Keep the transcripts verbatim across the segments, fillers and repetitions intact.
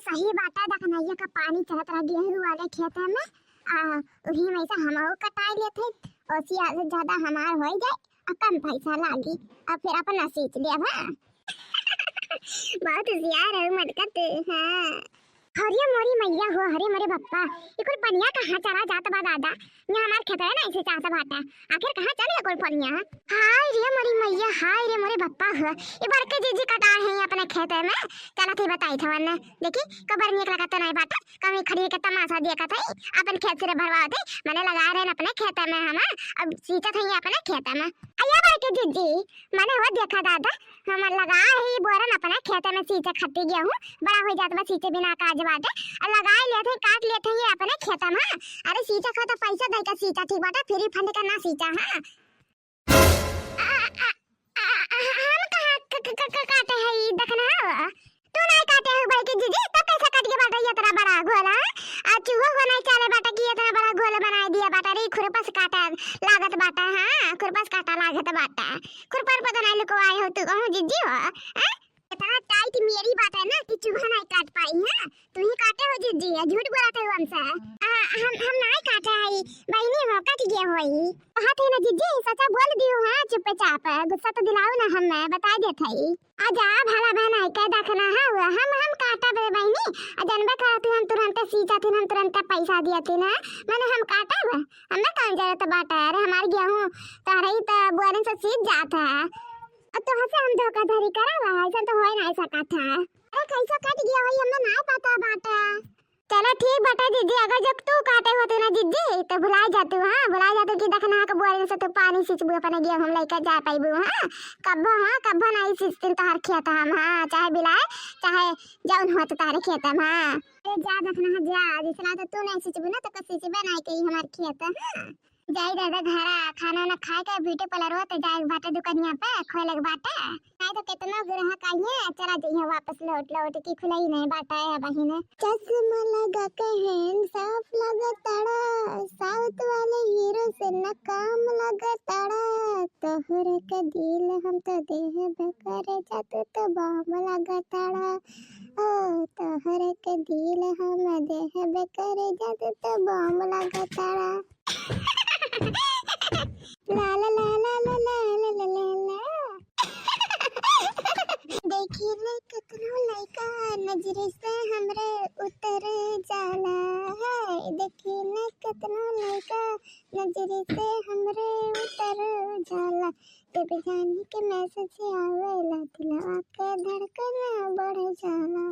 सही बात है, दखनैया का पानी चलत रहा गेहूं वाले खेते में, आ, उही में से हमहू कटाई लेत है, ओसी ज्यादा हमार हो जाए, आ कम पैसा लागी, आ फिर अपना सींच लेब, हाँ। बहुत होशियार है मटका तू, हाँ। अरे मोरी मैया हो, अरे मोरे बप्पा, ई कुल पनिया कहाँ चला जात बा दादा? यहाँ हमार खेतवे ना ऐसे चाहत बाटा, आखिर कहाँ चल गया कुल पनिया? हाय रे मोरी मैया, हाय रे मोरे बप्पा हो, ई बड़के जीजी कटा है अपने खेते में, चला थी बताई थवन, देखी कबर निक लगत नहीं बाटा, कमी खड़ी के तमाशा देखत है, अपन खेत से भरवावत है, मने लगा रहे अपने खेते में हम, अब सींचत है अपने खेते में। अया बड़के जीजी, मने वो देखा दादा, हम लगा ही बोरन अपने खेते में सींचे खत्ती गेहूं, बड़ा हो जात बा सींचे बिना काज बाटे। आ लगाई लेत है, काट लेत है ये अपने खेते में। अरे सींचे खा तो पैसा दे के सींचा ठीक बाटे, फ्री फंड का ना सींचा, हाँ। आ, आ, आ, आ, हम कहाँ क-, क-, क-, क-, काटे है ई दखनहा? तू नहीं काटे हो बड़के जीजी, तब कैसे कट के बाटे ये इतना बड़ा घोला? आ चूहो को नहीं चले बाटे कि इतना बड़ा घोला बनाई दिया बाटे रे, खुरपस काटा लागत बाटे, हाँ, खुरपस काटा लागत बाटे। खुरपन पर तो नहीं लुकवाए हो तू, कहूँ जीजी हो, हैं? इतना टाइट मेरी बात है ना कि चूहा नहीं काट पाई, हाँ? तू ही काटे हो जीजी, या झूठ बोलत हो हमसे? आ, हम, हम नहीं काटे हई, बहिनी हो, कट गए होई। कहा थे ना जीजी, सचा बोल दियो, हाँ, चुप्पे चाप, गुस्सा तो दिलाओ ना हमें, बता देत हई। आ जा, भला बहन है, कह दखनहा हुआ, हम, हम काटा बे बहिनी, आ जनबे करत हई, हम तुरंते सींचा थी, हम तुरंते पैसा दिया थी ना, मने हम काटा बे, हमें कौन जरूरत बाटे, अरे हमार गेहूं तोहरे ही तो बोरिन से सींच जात है। अब तोहसे हम धोखाधड़ी करब, ऐसा तो होए नहीं सकत है। अरे कैसे कट गया होई, हमें नहीं पता बाटे। चलो ठीक बाटे जीजी, अगर जब तू काटे होते ना जीजी तो भुला जातू, हाँ, भुला जातू कि दखनहा के बोरिन से तू पानी सींचबू, अपने गेहूं लेके जा पाइबू, हाँ, कब्बो, हाँ, कब्बो नहीं सींचतीन तोहर खेत हम, हाँ, चाहे बिलाए, चाहे जौन होत तोहरे खेत हम, हाँ। अरे जा दखनहा जा, जिसला तो तू नहीं सींचबू ना तो कस सींचबे नहीं करी हमार खेत, हाँ। जाई दादा घरा, खाना वाना खाए के ब्यूटी पार्लर होते जाए बाटे दुकनिया पे, खोले के बाटे। नहीं तो कितना ग्राहक आइए, चला जाइए वापस लौट लौट के, खुला ही नहीं बाटे है बहिने। चश्मा लगा के हैंड साफ लगा ताड़ा, साउथ वाले हीरो से न काम लगा ताड़ा। तोहरे के दिल हम तो देहबे करे जा, तू तो बम लगा ताड़ा। ओ तोहरे के दिल हम देहबे करे जा, तू तो बम लगा ताड़ा। ला ला ला ला ला ला ला ला ला। देखी ले कितनो लइका नजर से हमरे उतर जाला है। देखी ले कितनो लइका नजर से हमरे उतर जाला। जब जानी के मैसेज आवेला, दिलवा के धड़कन बढ़ जाला।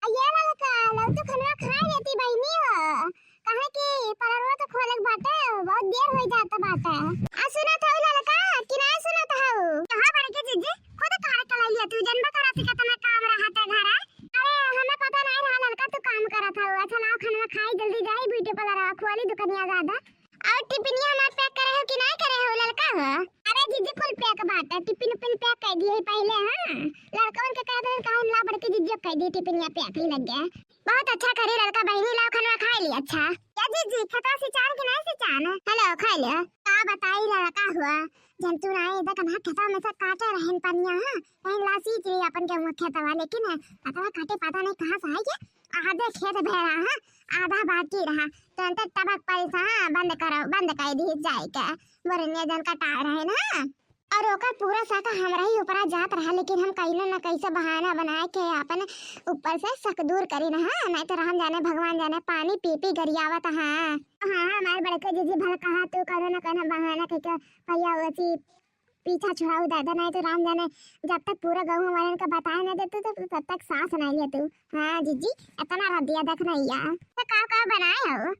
आ ये ललका, लव तो खनवा खा लेती बहिनी हो। काहे कि पार्लरवा तो खोले के बाटे, बहुत देर हो जात बाटे। आ सुनत हऊ ललका कि नहीं सुनत हऊ? कहाँ बड़के जीजी, खुद कार चलाई लिया तू, जनबा करा से कितना काम रहत है घरा। अरे हमें पता नहीं रहा ललका तू काम करत हऊ। अच्छा लाओ खनवा खाई, जल्दी जाई ब्यूटी पार्लरवा खोली दुकनिया दादा। और टिफिनिया हमार पैक करे हो कि नहीं करे हो ललका हो? अरे जीजी कुल पैक बाटे, टिफिन उफिन पैक कर दिए पहले, हाँ। लड़कवन के कह दे काहे ला बड़के जीजी कह दी टिफिनिया पैक ही लग गया। बहुत अच्छा करी लड़का बहिनी, लाओ खनवा खाई ली। अच्छा क्या जीजी खेतवा सिंचान कि नहीं सिंचान? हेलो खाई ले। का बताई लड़का हुआ, जंतु नहीं देख ना खेतवा में से काटे रहन पनिया, हाँ। कहीं ला सींच रही अपन के खेतवा, लेकिन पतवा काटे पता नहीं कहाँ से आई के आधे खेत भे रहा, हाँ, आधा बाकी रहा, तो अंतर टबक पड़ी से, हाँ, बंद करो, बंद कर दी जाए के, बोरनिया जन कटा रहे ना। और ओकर पूरा शक हमरा ही ऊपरा जात रहा, लेकिन हम कहीं ना कैसे बहाना बनाए के अपन ऊपर से शक दूर करी ना, हाँ, नहीं तो राम जाने भगवान जाने पानी पी पी गरियावत, हाँ। हाँ, हमारे बड़के जीजी भला कहा तू करो ना कहना बहाना कह के भैया वैसी पीछा छुड़ाऊ दादा, नहीं तो राम जाने जब तक पूरा गाँव वालन का बताए ना देतू तो तब तक सांस नहीं लेतू। हाँ जीजी, इतना रद्दिया देख नहीं या। तो का का बनाए हो?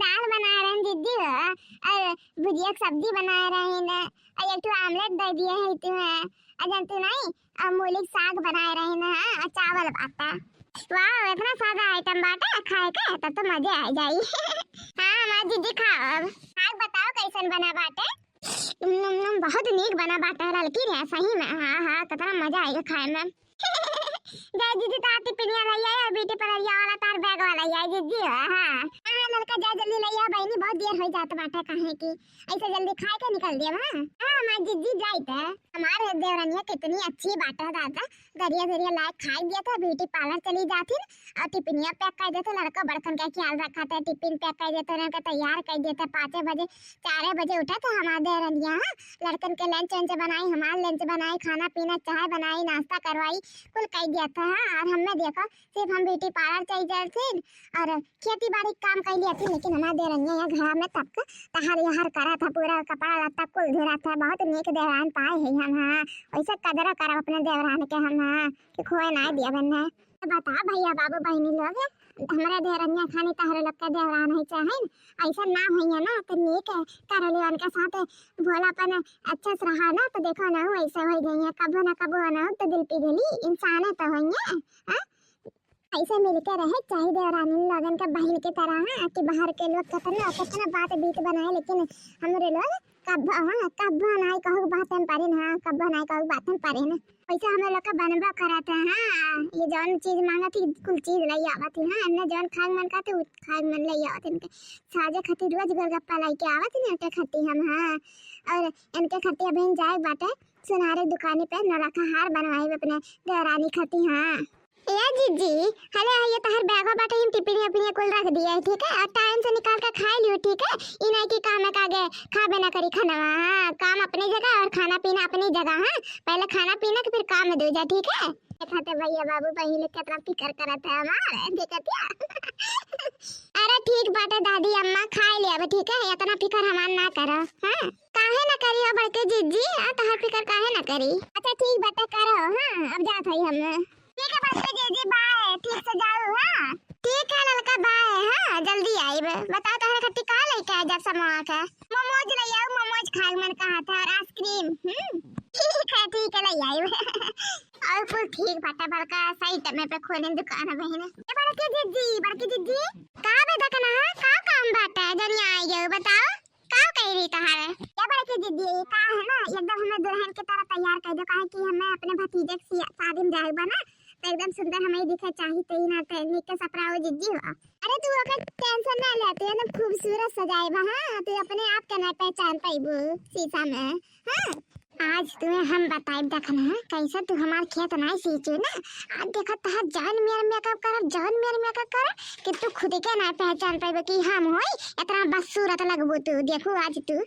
दाल बनाए रहन जीजी हो, और भुजिया के सब्जी बनाए रहन, और एक ठो आमलेट दे दिए है तुम्हें, और जन तू नहीं, और मूली के साग बनाए रहन, हाँ, और चावल बाटा। वाह, इतना सादा आइटम बाटे खाए के, तब तो मजे आ जाई। हाँ, हमार जीजी खाओ अब। साग बताओ कैसन बना बाटे? नम, नम, नम, बहुत नीक बना बाटे ललकी रे, सही में। हाँ, हाँ, कितना मजा आएगा खाए में। जय जीजी, तार टिफिनिया लइया, ब्यूटी पार्लरिया वाला, तार बैग वाला, जय जीजी, हाँ। हाँ, ललका, जय जल्दी लइया, बहिनी, बहुत देर हो जात बाटे, काहे कि ऐसे जल्दी खाए के निकल दिया, हाँ। हाँ, हमार जिज्जी जाइत है, हमार देवरनिया कितनी अच्छी बात है दादा, दरिया दरिया लाए खाए दिया था, ब्यूटी पार्लर चली जाती और टिफिनिया पैक कर देते, लड़का बड़कन का ख्याल रखा था, टिफिन पैक कर देते, उनका तैयार कर देते, पाँचे बजे चारे बजे उठा था हमार देवरनिया, हाँ, लड़कन के लंच वंच बनाई, हमार लंच बनाई, खाना पीना चाय बनाई, नाश्ता करवाई, कुल कर दिया था, हाँ। और हमें देखो सिर्फ हम ब्यूटी पार्लर चली जाती और खेती बाड़ी के काम कर लिया थी, लेकिन हमार देवरनिया यहाँ घर में तक तहार यहार करा था, पूरा कपड़ा लत्ता कुल धोरा था, बहुत नीक देवरान पाए है हम, हाँ। वैसे कदर करब अपने देवरान के हम, हाँ, कि खोए ना दिया बन्ने। तो बता भैया बाबू बहनी लोग, हमारे देवरनिया खानी तहरे लोग के देवरान है चाहे, ऐसा ना होइए ना तो नीक कर लिया उनके साथ, भोलापन अच्छा से रहा ना तो देखो ना वैसे हो गई है, कबो ना कबो ना तो दिल पिघली इंसान है तो होइए, हाँ। ऐसे मिलके रहे चाही देवरानी लोगन के बहिन के तरह, हाँ, कि बाहर के लोग कितना, कितना बात बीत बनाए, लेकिन हमरे लोग कब्बो, हाँ, कब्बो नाई कहू बात हम पारिन, हाँ, कब्बो नाई कहू बात हम पारिन। वैसे हमें लोग का बनबा करत है, हाँ, ये जौन चीज मांगत ही, कुल चीज लई आवत ही, हाँ, हमने जौन खाए मन कहते, उ खाए मन लई आवत इनके। साजे खातिर रोज गोलगप्पा लाई के आवत ही, इनके खातिर हम, हाँ, और इनके खातिर अभी जाए बाटे सुनारे दुकानी पे नौलखा हार बनवाए अपने देवरानी खातिर, हाँ। ए जिज्जी, हले ये तहर बैगवा बाटे, इन टिफिनिया पिनिया कुल रख दिया है, ठीक है? और टाइम से निकाल के खाए लियो, ठीक है? ई नहीं कि काम में कागे खाबे ना करी खाना, हाँ, काम अपनी जगह और खाना पीना अपनी जगह, हाँ? पहले खाना पीना के फिर काम में दे जा, ठीक है? देखते भैया बाबू पहले कितना फिकर करत है हमार, देखत या? अरे ठीक बाटे दादी अम्मा, खाए ले अब, ठीक है? इतना फिकर हमार ना करो, हाँ? काहे ना करी हो बड़के जिज्जी, हाँ? तहर फिकर काहे ना करी? अच्छा ठीक बाटे करो, हाँ? अब जात हई हम। ठीक है बड़के जिज्जी, बाय, ठीक से जाऊ, हाँ? ठीक है ललका, बाय, हाँ, जल्दी आइब। बताओ तोहरे खातिर का लेके आए जब समोआ के? मोमोज ले आओ, मोमोज खाए मन कहा था, और आइसक्रीम। हम्म, ठीक है, ठीक है, ले आइब। और कुल ठीक बाटे बड़का, सही टाइम पे खोले दुकान बहिन। ए बड़के जिज्जी, बड़के जिज्जी, का बे देखना है, का काम बाटे, जनी आई गयो, बताओ। का कह रही तहारे? क्या बड़की दीदी, का है ना, एकदम हमें दुल्हन की तरह तैयार कर दो, काहे कि हमें अपने भतीजे की सी-, शादी में जाए बा ना, तो एकदम सुंदर हमें दिखे चाहिए, तो ही ना ते निक के सपराओ जिज्जी हो। अरे तू ओकर टेंशन ना ले, तू एकदम खूबसूरत सजाए बा, हाँ, तू अपने आप के ना पहचान पाइबू शीशा में, हाँ। आज तुम्हें हम बताइब देखना, कैसे तू हमार खेत नाई सींचू ना। आज देखा तहार जौन मेर मेकअप करब, जौन मेर मेकअप करब कि तू खुद के नाई पहचान पाइबे कि हम होई, इतना बदसूरत लगबू तू। देखू आज तू।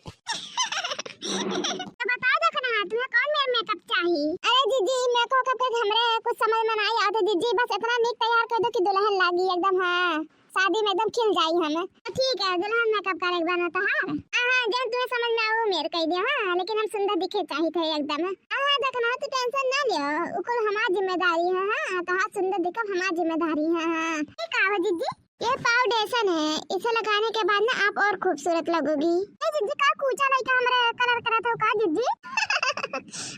तो बताओ देखना, तुम्हें कौन मेर मेकअप चाही? अरे दीदी, मेकअप के हमरे कुछ समझ में नाई आवत दीदी, बस इतना नीक तैयार कर दो कि दुल्हन लागी एकदम, हाँ। शादी में एकदम खिल जाई हम। तो ठीक है, दुल्हन मेकअप करे के बा ना तहार। हाँ, हाँ, जौन तुम्हें समझ में आवे, मेर कह दियो, हाँ, लेकिन हम सुंदर दिखे चाहिए थे एकदम। हाँ, हाँ, देखना, तू टेंशन ना लियो, उ कुल हमार जिम्मेदारी है, हाँ, तहार सुंदर दिखब हमार जिम्मेदारी है, हाँ। ये का हो जिज्जी? ये फाउंडेशन है, इसे लगाने के बाद ना आप और खूबसूरत लगोगी। ए जिज्जी, का कूचा लइका हमरे कलर करत हो का जिज्जी?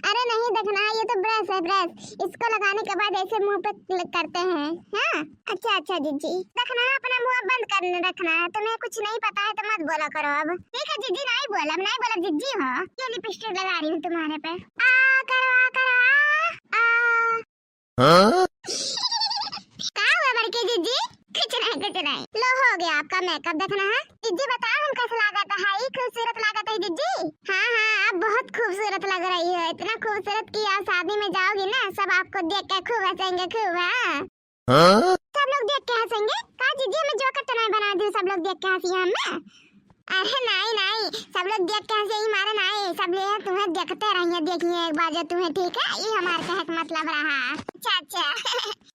अरे नहीं, देखना, ये तो ब्रश है, ब्रश। इसको लगाने के बाद ऐसे मुंह पे ल-, करते हैं। हाँ, अच्छा, अच्छा जिज्जी, देखना, अपना मुंह बंद करने रखना है, तुम्हें कुछ नहीं पता है तो मत बोला करो अब। ठीक है जिज्जी, नहीं बोलब, नहीं बोलब जिज्जी। हाँ, ये लिपस्टिक लगा रही हूँ तुम्हारे पे। आ करो, आ करो, आ, आ। हाँ? का हुआ बड़की जिज्जी? कुछ नहीं, कुछ नहीं। लो, हो गया आपका मेकअप, देखना है। जिज्जी बताओ, हम कैसे लागत है? खूबसूरत लागत है जिज्जी। हाँ, हाँ, आप बहुत खूबसूरत लग रही हो, इतना खूबसूरत कि आप शादी में जाओगी ना, सब आपको देख के खूब हंसेंगे, खूब। हाँ। हाँ? सब लोग देख के हंसेंगे? का जिज्जी, हमें जोकर तो नहीं बना दी, सब लोग देख के हंसी हमें? अरे नहीं, नहीं, सब लोग देख के हंसे ही मारे नहीं, सब लोग तुम्हें देखते रहिए, देखिए एक बार जो तुम्हें, ठीक है, ये हमारे कहे का मतलब रहा। अच्छा, अच्छा।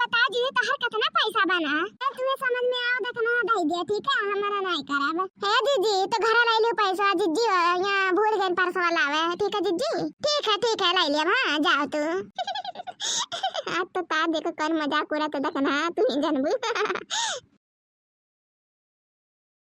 बताओ जी, तोहर कितना पैसा बना? तो तुम्हें समझ में आओ, देखना, दे दिया, ठीक है, हमारा नहीं करब। हे दीदी, तो घर लाई लियो पैसा, जिज्जी हो, यहाँ भूल गए परसों लावे, ठीक है जिज्जी? ठीक है, ठीक है, लाई लिया, हाँ, जाओ तू। आज तो ता देखो कौन मजाक उड़ा तो देखना, तू ही जानबू।